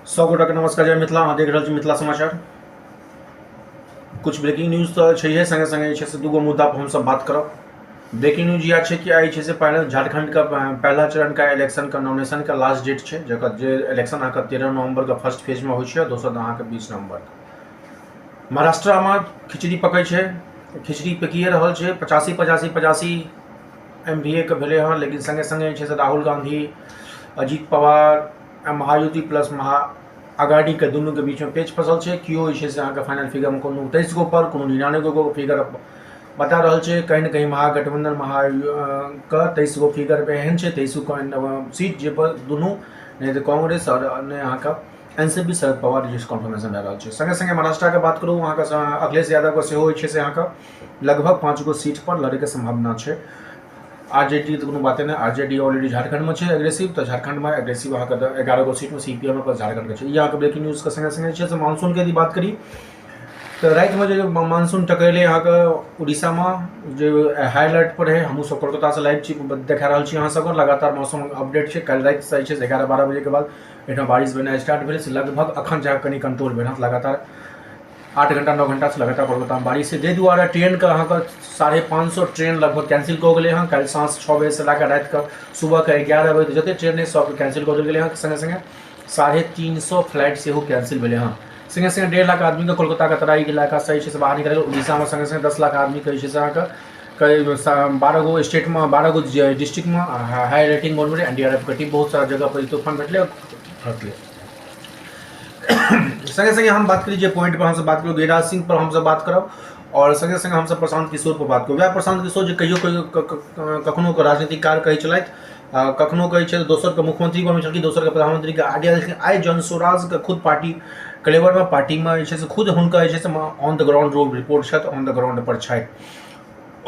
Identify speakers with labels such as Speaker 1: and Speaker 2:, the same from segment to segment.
Speaker 1: सब गोटाके नमस्कार, जय मिथिला। अहाँ देख रहल छी मिथिला समाचार। कुछ ब्रेकिंग न्यूज तऽ छैहे, संगे संगे जे छै से दूगो मुद्दा पर हमसब बात करब। ब्रेकिंग न्यूज इएह छै कि आइ जे छै से पहिले झारखण्डके पहला चरणके इलेक्शनके नॉमिनेशनके लास्ट डेट छै, जकर जे इलेक्शन अहाँके 13 नवम्बरके फर्स्ट फेजमे होइ छै, दोसर अहाँके 20 नवम्बरके। महाराष्ट्रमे खिचड़ी पकै छै, खिचड़ी पकिए रहल छै। 85 85 85 एम वी ए के भेलै हँ, लेकिन सङ्गे सङ्गे जे छै से राहुल गाँधी, अजीत पवार आ महायुति प्लस महा अघाड़ीके दुनूके बीचमे पेच फसल छै। केओ जे छै से अहाँके फाइनल फिगरमे कोनो 23 गो पर, कोनो 99 गो फिगर बता रहल छै। कहीं ने कहीं महागठबंधन महा के 23 गो फिगर एहन छै, 23 गो सीट जे पर दुनू नहि तऽ कांग्रेस आओर नहि अहाँके N C P Sharad Pawar जे कॉन्फर्मेशन भए रहल छै। सङ्गे सङ्गे महाराष्ट्रके बात करू, अहाँके अखिलेश यादवके सेहो जे छै से अहाँके लगभग 5 गो सीट पर लड़ैके सम्भावना छै। आर जे डी तऽ कोनो बाते नहि, आर जे डी ऑलरेडी झारखण्डमे छै एग्रेसिव, तऽ झारखण्डमे एग्रेसिव अहाँके 11 गो सीटमे सी पी एम प्लस झारखण्डके छै। ई अहाँके ब्रेकिंग न्यूजके सङ्गे सङ्गे छै से मानसूनके यदि बात करी तऽ रातिमे जे मानसून टकरेलै अहाँके उड़ीसामे, जे हाई अलर्ट पर रहै। हमहूँ सब कोलकातासँ लाइव छी, देखा रहल छी अहाँ सबके, लगातार मौसम अपडेट छै। काल्हि रातिसँ जे छै से 11-12 बजेके बाद एहिठाम बारिश भेनाइ स्टार्ट भेलै, से लगभग अखन जाकऽ कनि कंट्रोल भेल हँ। लगातार 8 घंटा 9 घंटासँ लगातार कोलकातामे बारिश छै, जाहि दुआरे ट्रेनके अहाँके 550 ट्रेन लगभग कैंसिल कऽ गेलै हँ। काल्हि साँझ 6 बजेसँ लए कऽ रातिके सुबहके 11 बजे जतेक ट्रेन रहै सबके कैंसिल कऽ देल गेलै हँ। सङ्गे सङ्गे 350 फ्लाइट सेहो कैंसिल भेलै हँ। सङ्गे सङ्गे 1.5 लाख आदमीके कोलकाताके तराई इलाकासँ जे छै से बाहर निकालि गेल। उड़ीसामे सङ्गे सङ्गे 10 लाख आदमीके जे छै से अहाँके करीब 12 गो स्टेटमे, 12 गो डिस्ट्रिक्टमे हाई रेटिंग मोडमे रहै। एन डी आर एफ के टीम बहुत सारा जगहपर तूफान भेटलै, घटलै। सङ्गे सङ्गे हम बात करी जे पॉइंट पर हमसब बात करब, गिरिराज सिंह पर हमसब बात करब आओर सङ्गे सङ्गे हमसब प्रशांत किशोर पर बात करब। वएह प्रशांत किशोर जे कहियो कहियो कखनो कऽ राजनीतिक कार्य कहै छलथि, कखनो कहै छथि दोसरके मुख्यमंत्री बनबै छलखिन, दोसरके प्रधानमंत्रीके आइडिया देलखिन। आइ जन स्वराजके खुद पार्टी क्लेवरमे पार्टीमे जे छै से खुद हुनका जे छै से ऑन the ground report छथि, ऑन the ground पर छथि।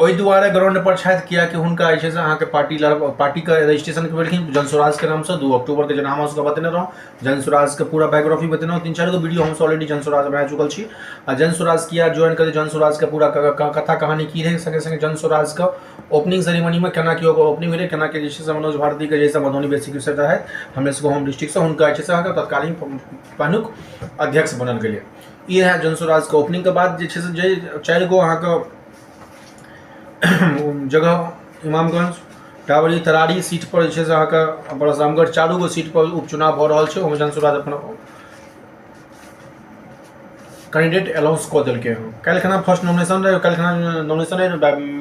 Speaker 1: ओहि दुआरे ग्राउंड पर छथि किएकि हुनका जे छै से अहाँके पार्टी लड़ पार्टीके रजिस्ट्रेशन करबेलखिन जन स्वराजके नामसँ 2 अक्टूबरके, जेना हम अहाँसभके बतेने रहौँ। जन स्वराजके पूरा बायोग्राफी बतेलहुँ, 3-4 गो वीडियो हमसभ ऑलरेडी जन स्वराज बना चुकल छी। आ जन स्वराज किया ज्वाइन करै, जन स्वराजके पूरा कथा कहानी की रहै, सङ्गे सङ्गे जन स्वराजके ओपनिंग सेरेमनीमे केना की ओकर ओपनिंग भेलै, केना की जे छै से मनोज भारतीके जे छै मधुबनी बेसिक से रहै हमरे सबके होम डिस्ट्रिक्टसँ, हुनका जे छै से अहाँके तत्कालीन पहिलुक अध्यक्ष बनल गेलै। ई रहै जन स्वराजके ओपनिंगके बाद जे छै से जे 4 गो अहाँके जगह इमामगंज, टावरी, तरारी सीट पर जे छै से अहाँके बरसरामगढ़, 4 गो सीट पर उपचुनाव भऽ रहल छै। ओहिमे जन स्वराज अपन कैंडिडेट अनाउंस कऽ देलकै हँ। काल्हि खना फर्स्ट नॉमिनेशन रहै, काल्हि खना नॉमिनेशन रहै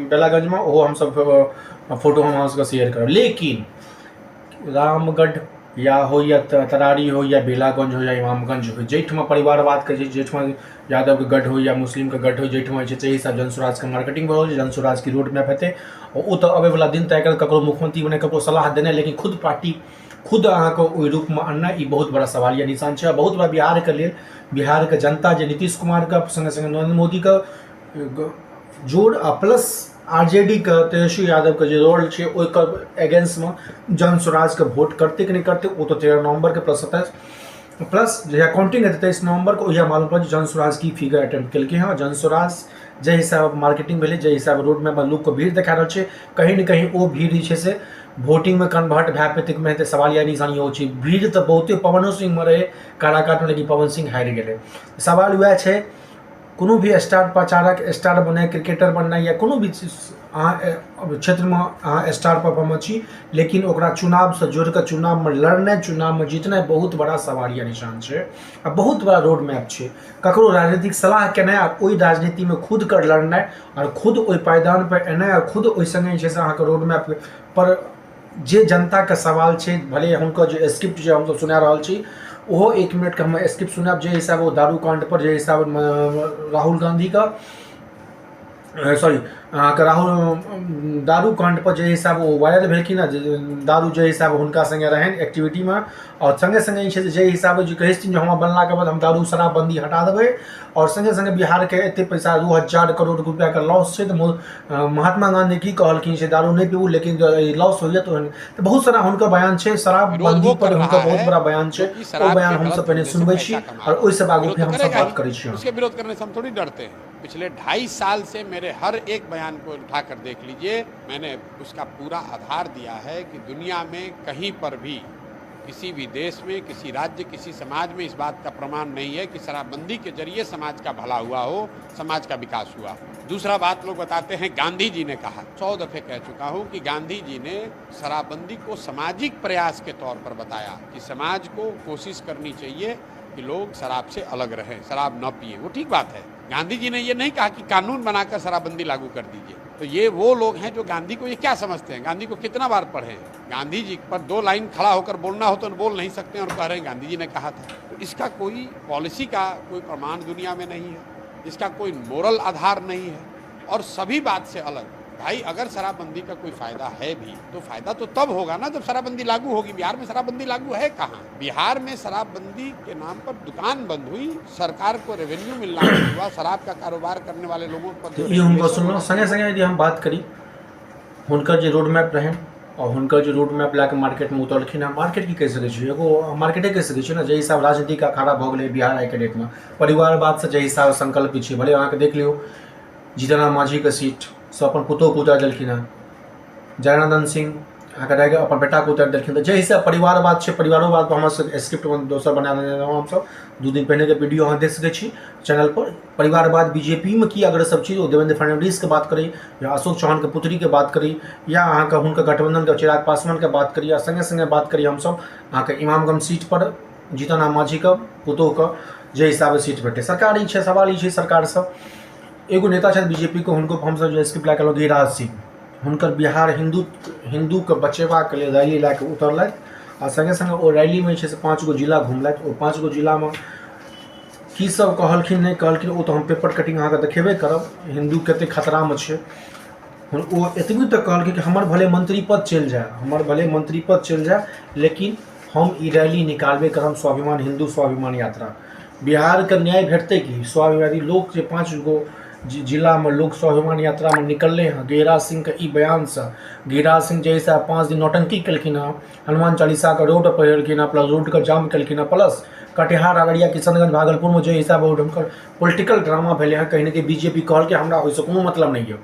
Speaker 1: बेलागंजमे, ओहो हमसब फोटो हम अहाँ सबके शेयर करब। लेकिन रामगढ़ या हो या तरारी हो या बेलागंज हो या इमामगंज हो, जाहिठमा परिवारवादके छै, जाहिठमा यादवके गढ़ हो या मुस्लिमके गढ़ हो, जाहिठमा जे छै हिसाब जन स्वराजके मार्केटिंग भऽ रहल छै, जन स्वराजके रोड मैप हेतै ओ तऽ अबैवला दिन तय करत। ककरो मुख्यमंत्री बने, ककरो सलाह देनाइ, लेकिन खुद पार्टी खुद अहाँके ओहि रूपमे अननाइ, ई बहुत बड़ा सवालिया निशान छै आ बहुत बड़ा बिहारके लेल। बिहारके जनता जे नीतीश कुमारके सङ्गे सङ्गे नरेन्द्र मोदीके जोड़ आ प्लस आर जे डी के तेजस्वी यादवके जे रोल छै, ओहिके एगेंस्टमे जन स्वराजके वोट करतै कि नहि करतै, ओ तऽ 13 नवम्बरके प्लस 27 प्लस जहिया काउंटिंग हेतै 23 नवम्बरके, ओहिया मालूम पड़त जन स्वराज की फिगर अटेम्प्ट केलकै हँ। जन स्वराज जाहि हिसाब मार्केटिंग भेलै, जाहि हिसाब रोड मैप लोकके भीड़ देखा रहल छै, कहीं ने कहीं ओ भीड़ जे छै से वोटिंगमे कन्वर्ट भए पेतै कि नहि हेतै, सवाल या निशानी ओ छै। भीड़ तऽ बहुते पवनो सिंहमे रहै काराकाटमे, लेकिन पवन सिंह हारि गेलै। सवाल उएह छै, कोनो भी स्टार प्रचारक, स्टार बननाइ, क्रिकेटर बननाइ या कोनो भी अहाँ क्षेत्रमे अहाँ स्टार परफॉर्मर छी, लेकिन ओकरा चुनावसँ जोड़ि कऽ चुनावमे लड़नाइ, चुनावमे जीतनाइ बहुत बड़ा सवालिया निशान छै आ बहुत बड़ा रोड मैप छै। ककरो राजनीतिक सलाह केनाइ आ ओहि राजनीतिमे खुद कर लड़नाइ आओर खुद ओहि पायदानपर एनाइ आओर खुद ओहि सङ्गे जे छै से अहाँके रोड मैप पर जे जनताके सवाल छै, भले हुनकर जे स्क्रिप्ट जे हमसब सुना रहल छी, ओहो 1 मिनटके हम स्क्रिप्ट सुनायब। जे हिसाब ओ दारू काण्ड पर, जे हिसाब राहुल गाँधीके, सॉरी, अहाँके राहुल दारू काण्ड पर जे हिसाब ओ वायरल भेलखिन हँ, जे दारू जे हिसाब हुनका सङ्गे रहनि एक्टिविटीमे, आओर सङ्गे सङ्गे जे छै से जाहि हिसाबे जे कहै छथिन जे हमरा बनलाके बाद हम दारू शराबबन्दी हटा देबै, आओर सङ्गे सङ्गे बिहारके एतेक पैसा 2000 करोड़ रुपैआके लॉस छै, तऽ महात्मा गाँधी की कहलखिन से दारू नहि पीबू, लेकिन लॉस होइए तऽ तऽ बहुत सारा हुनकर बयान छै।
Speaker 2: विरोध वो
Speaker 1: शराबबंदी
Speaker 2: कर
Speaker 1: पर
Speaker 2: रहा
Speaker 1: हुनकर बहुत
Speaker 2: है
Speaker 1: बड़ा बयान
Speaker 2: जो
Speaker 1: छै।
Speaker 2: कि
Speaker 1: ओ
Speaker 2: शराब
Speaker 1: बयान
Speaker 2: के
Speaker 1: हमसब
Speaker 2: गलत
Speaker 1: पहिने
Speaker 2: धंधे से
Speaker 1: सुनबै
Speaker 2: पैसा
Speaker 1: छी
Speaker 2: कमा
Speaker 1: आओर
Speaker 2: रहा
Speaker 1: ओहिसँ
Speaker 2: है।
Speaker 1: आगू
Speaker 2: विरोध
Speaker 1: फेर
Speaker 2: तो
Speaker 1: हमसब
Speaker 2: करेगा
Speaker 1: बात
Speaker 2: ही,
Speaker 1: करै छी।
Speaker 2: उसके विरोध करने से हम थोड़ी डरते हैं। पिछले 2.5 साल से मेरे हर एक बयान को उठाकर देख लीजिए, मैंने उसका पूरा आधार दिया है कि दुनिया में कहीं पर भी किसी भी देश में, किसी राज्य, किसी समाज में इस बात का प्रमाण नहीं है कि शराबबंदी के जरिए समाज का भला हुआ हो, समाज का विकास हुआ। दूसरा बात लोग बताते हैं गांधी जी ने कहा, 100 दफे कह चुका हूं कि गांधी जी ने शराबबंदी को सामाजिक प्रयास के तौर पर बताया कि समाज को कोशिश करनी चाहिए कि लोग शराब से अलग रहें, शराब न पिए। वो ठीक बात है। गांधी जी ने ये नहीं कहा कि कानून बनाकर शराबबंदी लागू कर दीजिए। तो ये वो लोग हैं जो गांधी को ये क्या समझते हैं, गांधी को कितना बार पढ़े हैं। गांधी जी पर 2 लाइन खड़ा होकर बोलना हो तो बोल नहीं सकते और कह रहे हैं गांधी जी ने कहा था। तो इसका कोई पॉलिसी का कोई प्रमाण दुनिया में नहीं है, इसका कोई मोरल आधार नहीं है और सभी बात से अलग। भाई अगर शराबबंदी का कोई फायदा है भी तो फायदा तो तब होगा ना जब शराबबंदी लागू होगी। बिहार में शराबबंदी लागू है कहाँ? बिहार में शराबबंदी के नाम पर दुकान बंद हुई, सरकार को रेवेन्यू मिलना बंद हुआ, शराब का कारोबार करने वाले लोगों पर जो
Speaker 1: ई हुनकर
Speaker 2: रेगुलेशन
Speaker 1: सुनलहुँ। सङ्गे सङ्गे यदि हम बात करी हुनकर जे रोड मैप रहनि आओर हुनकर जे रोड मैप लए कऽ मार्केटमे उतरलखिन हँ, मार्केट की कहि सकै छियै, एगो मार्केटे कहि सकै छियै ने, जाहि हिसाब राजनीतिक अखाड़ा भऽ गेलै बिहार आइके डेटमे, परिवारवादसँ जाहि हिसाबसँ संकल्पित छै, भले अहाँके देख लियौ जीतन राम माँझीके सीट से अपन पुतोहुके उतारि देलखिन हँ, जगन्नाथ सिंह अहाँके रहि अपन बेटाके उतारि देलखिन। तऽ जाहि हिसाब परिवारवाद छै, परिवारोवादपर हमरा सबके स्क्रिप्ट दोसर बना देने रहौँ हमसब, 2 दिन पहिनेके वीडियो अहाँ देख सकै छी चैनलपर। परिवारवाद बीजेपीमे की अग्रसर छै, ओ देवेन्द्र फडणवीसके बात करी या अशोक चौहानके पुत्रीके बात करी या अहाँके हुनकर गठबन्धनके चिराग पासवानके बात करी, या सङ्गे सङ्गे बात करी हमसब अहाँके इमामगंज सीटपर जीतन राम माँझीके पुतोहुके जे हिसाबे सीट भेटै। सरकार ई छै, सवाल ई छै सरकारसँ, एगो नेता छथि बीजेपीके, हुनको हमसब जे स्क्रिप्ट लए कऽ एलहुँ गिरिराज सिंह, हुनकर बिहार हिन्दूके बचेबाक लेल रैली लए कऽ उतरलथि आ सङ्गे सङ्गे ओ रैलीमे जे छै से 5 गो जिला घुमलथि। ओ 5 गो जिलामे की सब कहलखिन नहि कहलखिन ओ तऽ हम पेपर कटिंग अहाँके देखेबे करब। हिन्दू कतेक खतरामे छै ओ एतबी तक कहलखिन कि हमर भले मंत्री पद चलि जाय, हमर भले मंत्री पद चलि जाय, लेकिन हम ई रैली निकालबे करब, स्वाभिमान हिन्दू स्वाभिमान यात्रा। बिहारके न्याय भेटतै कि स्वाभिमानी लोक जे 5 गो जिलामे लोक स्वाभिमान यात्रामे निकललै हँ, गिरिराज सिंहके ई बयानसँ, गिरिराज सिंह जे हिसाब 5 दिन नौटंकी केलखिन हँ, हनुमान चालीसाके रोड पहिरलखिन हँ, प्लस रोडके जाम केलखिन हँ, प्लस कटिहार अररिया किशनगंज भागलपुरमे जे हिसाब हुनकर पोलिटिकल ड्रामा भेलै हँ, कहीं ने कहीं बीजेपी कहलकै हमरा ओहिसँ कोनो मतलब नहि यऽ।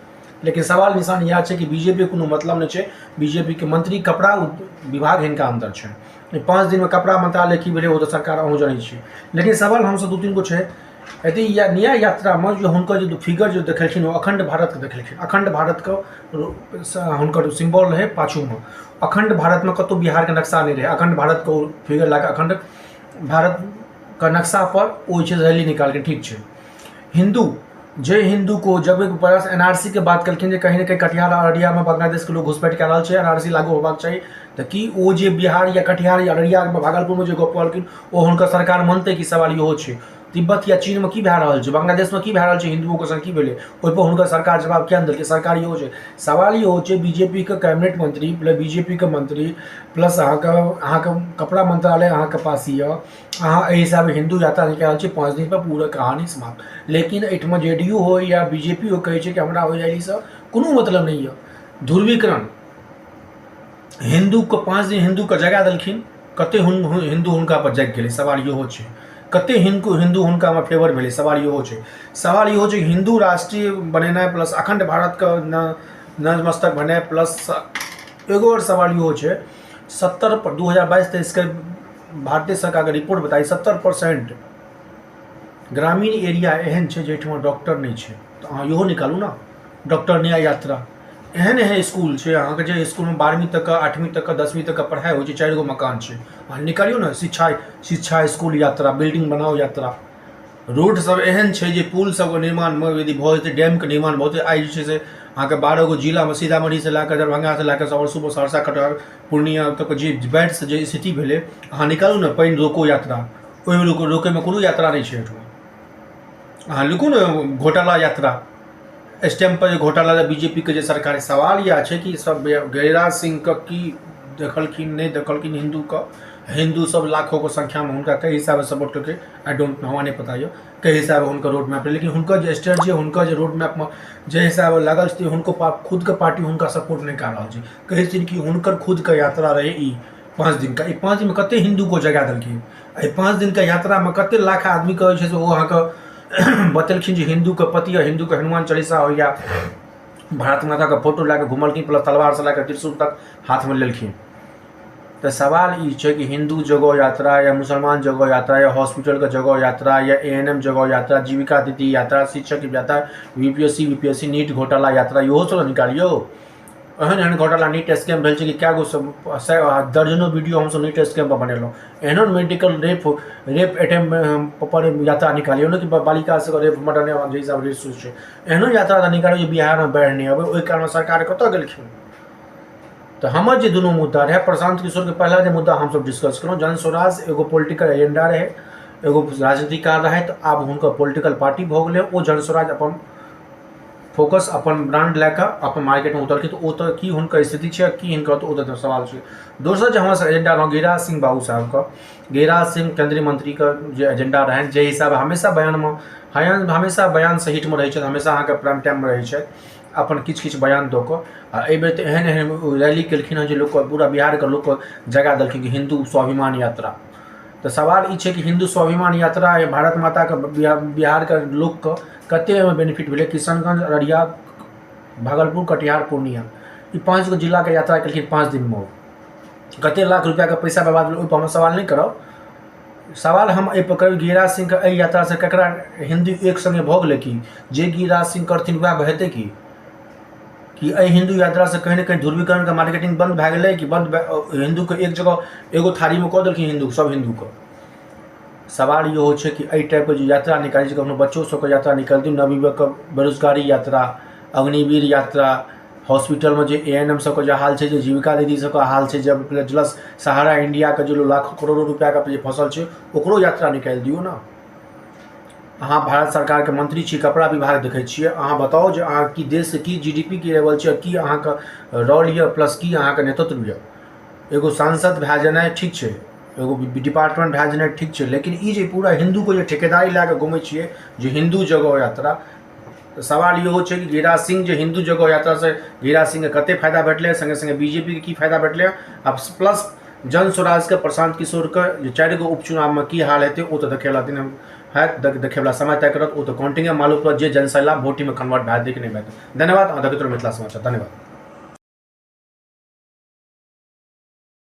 Speaker 1: लेकिन सवाल निशान इएह छै कि बीजेपी कोनो मतलब नहि छै, बीजेपीके मंत्री कपड़ा विभाग हिनका अन्दर छै। 5 दिनमे कपड़ा मंत्रालय की भेलै ओ तऽ सरकार अहूँ जनै छी। लेकिन सवाल हमसब 2-3 गो छै, यदि न्याय यात्रामे जे हुनकर जे फिगर जे देखेलखिन ओ अखण्ड भारतके देखेलखिन, अखण्ड भारतके हुनकर सिम्बल रहै पाछूमे, अखण्ड भारतमे कतहु बिहारके नक्शा नहि रहै, अखण्ड भारतके ओ फिगर लए कऽ अखण्ड भारतके नक्शापर ओ जे छै रैली निकाललखिन। ठीक छै, हिन्दू जे हिन्दू को जब एक प्रयास एन आर सी के बात केलखिन जे कहीं ने कहीं कटिहार अररियामे बांग्लादेशके लोग घुसपैठ कए रहल छै, एन आर सी लागू होबाक चाही, तऽ की ओ जे बिहार या कटिहार या अररियामे भागलपुरमे जे गप कहलखिन ओ हुनकर सरकार मानतै कि? सवाल इहो छै। तिब्बत या चीनमे की भए रहल छै, बांग्लादेशमे की भए रहल छै, हिन्दुओके संग की भेलै, ओहिपर हुनकर सरकार जवाब किया नहि देलकै? सरकार इहो छै, सवाल इहो छै। बीजेपीके कैबिनेट मंत्री प्लस बीजेपीके मंत्री प्लस अहाँके कपड़ा मंत्रालय अहाँके पास यऽ, अहाँ एहि हिसाबे हिन्दू यात्रा निकालि रहल छी, 5 दिनपर पूरा कहानी समाप्त। लेकिन एहिठमा जे डी यू हो या बी जे पी हो कहै छै कि हमरा ओहि रैलीसँ कोनो मतलब नहि यऽ। ध्रुवीकरण हिन्दूके 5 दिन हिन्दूके जगा देलखिन, कते हिन्दू हुनकापर जागि गेलै, सवाल इहो छै। कते हिन्दू हुनकामे फेवर भेलै, सवाल इहो छै। सवाल इहो छै हिन्दू राष्ट्रीय बनेनाइ प्लस अखण्ड भारतके नतमस्तक भेनाइ प्लस एगो आओर सवाल इहो छै, 70 पर 2022-23के भारतीय सरकारके रिपोर्ट बताइ 70% ग्रामीण एरिया एहन छै जाहिठमा डॉक्टर नहि छै, तऽ अहाँ इहो निकालू ने डॉक्टर न्याय यात्रा। एहन एहन इसकुल छै अहाँके जे इसकुलमे 12वीं तकके 8वीं तकके 10वीं तकके पढ़ाइ होइ छै, 4 गो मकान छै, अहाँ निकालियौ ने शिक्षा इसकुल यात्रा, बिल्डिंग बनाओ यात्रा। रोड सब एहन छै जे पुल सबके निर्माणमे यदि भऽ जेतै, डैमके निर्माण भऽ जेतै, आइ जे छै से अहाँके 12 गो जिलामे सीतामढ़ीसँ लए कऽ दरभंगासँ लए कऽ समस्तीपुर सहरसा कटिहार पूर्णिया तक जे बाढ़िसँ जे स्थिति भेलै, अहाँ निकालू ने पानि रोको यात्रा, ओहिमे रोकैमे कोनो यात्रा नहि छै एहिठमा। अहाँ लिखू ने घोटाला यात्रा, स्टैम्प पर जे घोटाला बीजेपीके जे सरकार। सवाल इएह छै कि सब गिरिराज सिंहके की देखलखिन नहि देखलखिन हिन्दूके, हिन्दू सब लाखोके संख्यामे हुनका कई हिसाबे सपोर्ट केलकै, I don't know, हमरा नहि पता यऽ कई हिसाबे हुनकर रोड मैप, लेकिन हुनकर जे स्ट्रेटजी हुनकर जे रोड मैपमे जे हिसाबे लागल छथिन, हुनको खुदके पार्टी हुनका सपोर्ट नहि कए रहल छै। कहै छथिन कि हुनकर खुदके यात्रा रहै ई 5 दिनका, ई 5 दिनमे कते हिन्दूके जगा देलखिन, एहि 5 दिनके यात्रामे कते लाख आदमीके जे छै से ओ अहाँके बतेलखिन जे हिन्दूके पति आओर हिन्दूके हनुमान चालीसा होइए, भारत माताके फोटो लए कऽ घुमलखिन, प्लस तलवारसँ लए कऽ त्रिशूल तक हाथमे लेलखिन। तऽ सवाल ई छै कि हिन्दू जगह यात्रा या मुसलमान जगह यात्रा या हॉस्पिटलके जगह यात्रा या ए एन एम जगह यात्रा, जीविका दीदी यात्रा, शिक्षक यात्रा, B P S C U P S C NEET घोटाला यात्रा, इहो सब निकालियौ। एहन एहन घोटाला नीट स्कैम भेल छै कि कए गो दर्जनो वीडियो हमसब नीट स्कैम पर बनेलहुँ। एहनो मेडिकल रेप रेप अटेम्प्ट पर यात्रा निकालियौ ने कि बालिका सबके रेप मर्डर जे हिसाब रेप छै, एहनो यात्रा निकालियौ जे बिहारमे बाढ़ि नहि अबै। ओहि कालमे सरकार कतऽ गेलखिन? तऽ हमर जे दुनू मुद्दा रहै, प्रशांत किशोरके पहला जे मुद्दा हमसब डिस्कस केलहुँ, जन स्वराज एगो पोलिटिकल एजेंडा रहै, एगो राजनीतिकार रहै, तऽ आब हुनकर पोलिटिकल पार्टी भऽ गेलै। ओ जन स्वराज अपन फोकस अपन ब्रांड लए कऽ अपन मार्केटमे उतरलखिन, तऽ ओ तऽ की हुनकर स्थिति छै, की हिनकर, तऽ ओ तऽ सवाल छै। दोसर जे हमर एजेंडा रहौ गिरिराज सिंह बाबू साहबके, गिरिराज सिंह केंद्रीय मंत्रीके जे एजेंडा रहनि, जे हिसाब हमेशा बयानमे हमेशा बयान से हिटमे रहै छथि, हमेशा अहाँके प्राइम टाइममे रहै छथि अपन किछु किछु बयान दऽ कऽ। आ एहिबेर तऽ एहन एहन रैली केलखिन हँ जे लोकके पूरा बिहारके लोकके जगा देलखिन कि हिन्दू स्वाभिमान यात्रा। तऽ सवाल ई छै कि हिन्दू स्वाभिमान यात्रा या भारत माताके बिहारके लोकके कते एहिमे बेनिफिट भेलै? किशनगंज, अररिया, भागलपुर, कटिहार, पूर्णिया, ई 5 गो जिलाके यात्रा केलखिन 5 दिनमे। कते लाख रुपैआके पैसा बर्बाद भेलै ओहिपर हम सवाल नहि करब। सवाल हम एहिपर करब, गिरिराज सिंहके एहि यात्रासँ ककरा हिन्दू एक सङ्गे भऽ गेलै? कि जे गिरिराज सिंह करथिन वएह हेतै? की कि एहि हिन्दू यात्रासँ कहीं ने कहीं ध्रुवीकरणके मार्केटिंग बन्द भए गेलै? कि बन्द हिन्दूके एक जगह एगो थारीमे कऽ देलखिन हिन्दू, सब हिन्दूके? सवाल इहो छै कि एहि टाइपके जे यात्रा निकालै छै, कखनो बच्चो सबके यात्रा निकालि दियौ, नवयुवकके बेरोजगारी यात्रा, अग्निवीर यात्रा, हॉस्पिटलमे जे ए एन एम सबके जे हाल छै, जे जीविका दीदी सबके हाल छै, जे प्लस सहारा इंडियाके जे लाखों करोड़ो रुपैआके जे फसल छै, ओकरो यात्रा निकालि दियौ ने। अहाँ भारत सरकारके मंत्री छी, कपड़ा विभाग देखै छियै, अहाँ बताउ जे अहाँ की देशके की जी डी पी के लेवल छै, की अहाँके रोल यऽ, प्लस की अहाँके नेतृत्व यऽ। एगो सांसद भए जेनाइ ठीक छै, एगो डिपार्टमेंट भए जेनाइ ठीक छै, लेकिन ई जे पूरा हिन्दूके जे ठेकेदारी लए कऽ घुमै छियै जे हिन्दू जगह यात्रा, तऽ सवाल इहो छै कि गिरिराज सिंह जे हिन्दू जगह यात्रासँ गिरिराज सिंहके कते फायदा भेटलै, सङ्गे सङ्गे बी जे पी के की फायदा भेटलै, आ प्लस जन स्वराजके प्रशांत किशोरके जे 4 गो उपचुनावमे की हाल हेतै, ओ तऽ देखेवला दिन हैत, देखेवला समय तय करत। ओ तऽ काउंटिंगे मालूम पड़त जे जनसैलाब वोटिंगमे कन्वर्ट भए जेतै कि नहि भए। धन्यवाद, अहाँ देखैत रहू मिथिला समाचार। धन्यवाद।